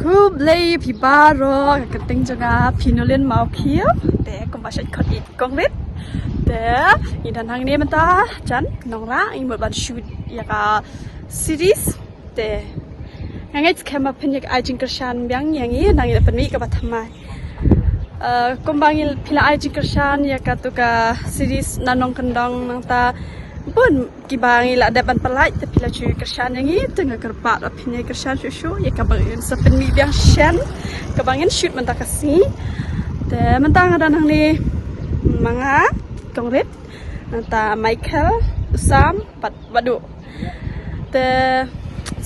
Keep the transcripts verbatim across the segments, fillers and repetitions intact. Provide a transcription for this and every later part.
Khublei phi baroh, ka kyrteng jong nga Pinolin Mawkhiew. Te kumba sha khot i Kong Rit. Te ngi don hangne mynta jan nongrah, ngi mut ban shoot ïa ka series. Te nga ngeit skhem ba phin ïa ka ai jingkyrshan biang ïa ngi, nang ïa pynmih kaba thymmai. Eh, kumba ngi phi la ai jingkyrshan ïa katu ka series Na Nongkyndong, nangta bun kiba ngi la dep ban pynlait, te phi la ju kyrshan ïa ngi, te nga kyrpad ba phin ïa kyrshan shuh shuh ïa kaba ngin sa pynmih biang shen, kaba ngin shoot mynta ka sngi. Te mynta nga don hangne ma nga, Kong Rit, nangta Michael, Sam bad Badu. Te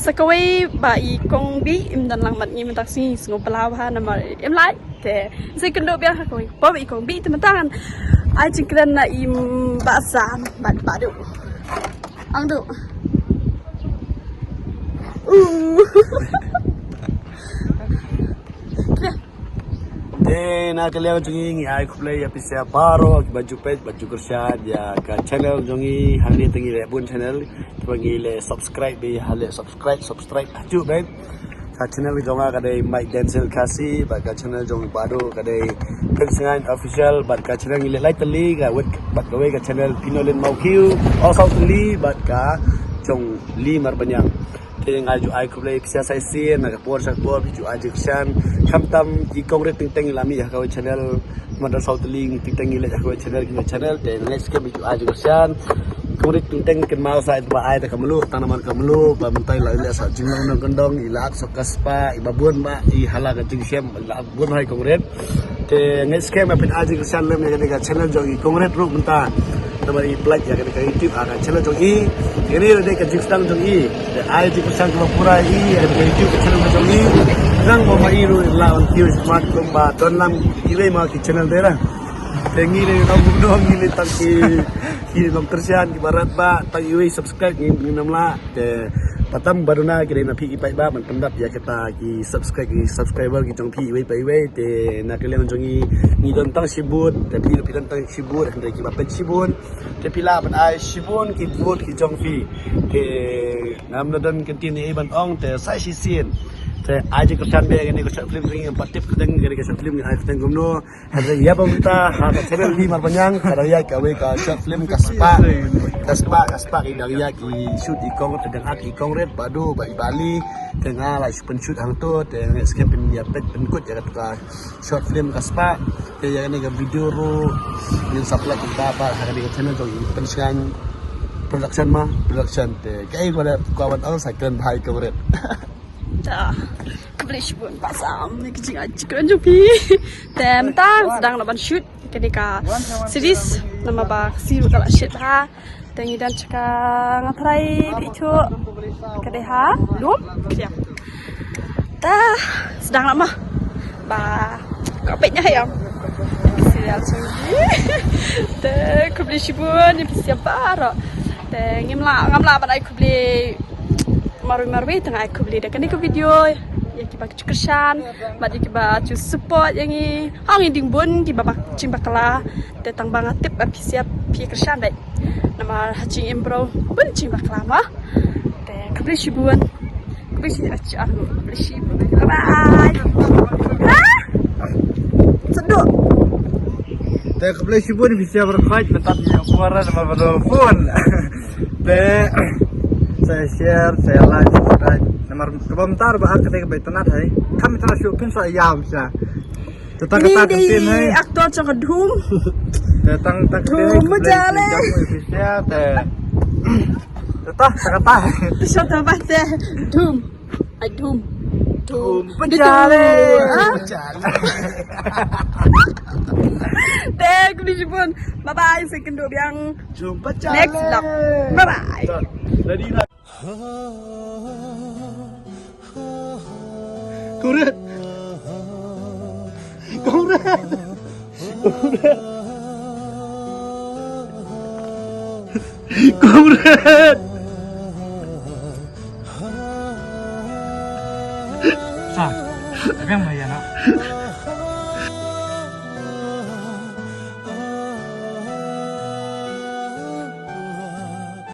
sa kawei ba i Kong Bih im don lang bad ngi mynta ka sngi, sngewbha bha namar im lait. Te sa kynduh biang ha kawei ba i Kong Bih, te mynta ngan ai jingkren na i Bah Sam bad Badu. Ang du. Uh. Te na ka liang jong ngi, ngi ai khublei ïa phi sa baroh kiba ju peit bad ju kyrshan ïa ka channel jong ngi. Hangne te ngi leh bun channel, kiba ngi leh subscribe bha, ha leh subscribe, subscribe hajuh bha. Ka channel jong nga ka dei Mike Denzel Khasi, bad ka channel jong Badu ka dei Prince Ngan Official, bad ka channel ngi leh lai tylli ka wit, bad kawei ka channel Pinolin Mawkhiew, oh, Saw Tylli, bad ka jong Lee Marbaniang. Te nga ju ai khublei phi sa shisien, na ka por sha ka por phi ju ai jingkyrshan. Khamtam i Kong Rit teng teng i la mih ha kawei channel, namar don Saw Tylli, teng teng i leh ha kawei channel, kawei channel. Te next ka phi ju ai jingkyrshan. Kong Rit teng teng kynmaw sa ïa ba ai da ka mluh, tang namar ka mluh ba mynta i la leh sa jinglong nongkyndong, i la ap sa ka spah, i ba bun ba i hala ka jingshem, i la ap bun ha i Kong Rit. Te ngeit skhem ba phin ai jingkyrshan lem ïa kane ka channel jong i Kong Rit ruh mynta. Namar i pynlait ïa kane ka YouTube, ah, ka channel jong i. Kane ruh dei ka jingsdang jong i. Te ai jingkyrshan kaba pura ïa i, ïa kane ka YouTube ka channel jong i. Nang ba ma i ruh la on kiew smat kumba don lang iwei ma ki channel de la. Te ngi leh nong nong ngi leh tang ki, ki nongkyrshan kiba rat ba tang iwei subscribe ngi, ngim lah. Te pat tam ba duna ki dei na phi ki paidbah ban pyndap ïa kita ki subscribe, ki subscriber ki jong phi iwei pa iwei. Te na ka liang jong ngi, ngi don tang shibun, te phi, phi don tang shibun, hynrei kiba peit shibun. Te phi lah ban ai shibun ki vote ki jong phi. Te ngam don kyntien ei ban ong, te sa shisien. Te ai jingkyrshan bha ïa kane ka short film jong ngi, ngam pat tip kyrteng kane ka short film, ai kyrteng kumno. Hynrei ïa ba mynta ha ka channel Lee Marbaniang ka dang ïaid kawei ka short film, ka spah, ka spah, ka spah, i dang ïaid i shoot i Kong, te dang act i Kong Rit, Badu bad i Bali. Te nga la shu pynshoot hangto, te ngeit skhem phin ïa peit pynkut ïa katu ka short film ka spah. Te ïa kane ka video ruh ngin sa upload mynta pat ha kane ka channel jong i Pynshngaiñ Production ma, Production. Te kaei kaba kwah ban ong, sa kren bha i Kong Rit. Ta, khublei shibun Bah Sam, ïa ka jingai jingkren jong phi. Te mynta sdang noh ban shoot kane ka series, namar ba ka sngi ruh ka la shit bha. Te ngi don sha ka, nga tharai ba ithuh ka dei ha lum khriam. Ta sdang noh ma ba ka peit ïa ïa serial jong ngi. Te khublei shibun ïa phi sa baroh. Te ngim lah, ngam lah ban ai khublei marwei marwei, te nga ai khublei da kane ka video ïa kiba ju kyrshan bad ïa kiba ju support ïa ngi. Ha ngi dang bun kiba bak jingbakla, te tang ba nga tip ba phi sa phi kyrshan bha. Namar ha jingim bro bun jingbakla ma. Te khublei shibun. Khublei shibun. Khublei shibun. Bye bye. Ha? Sadu. Te khublei shibun phi sa baroh, khublei, te tang ïa u para namar ba don phone. Te sa share, sa like, subscribe. Namar kaba mynta ba ar ka dei kaba itynnad hai. Kam itynnad shuh, phin sa ïam sha. Te tang kata ka tin hai. Actor jong ka Dhoom. Te tang kata ka tin hai. Dhoom Machale. Te te tang kata. Te shot ba te Dhoom. Ai Dhoom. Dhoom Machale. Ha? Te khublei shibun. Bye bye, sa ïakynduh biang. Jumpa next vlog. Bye bye. Ready na. Kong Rit. Kong Rit. Kong Rit. Sa, apa yang mau ya nak?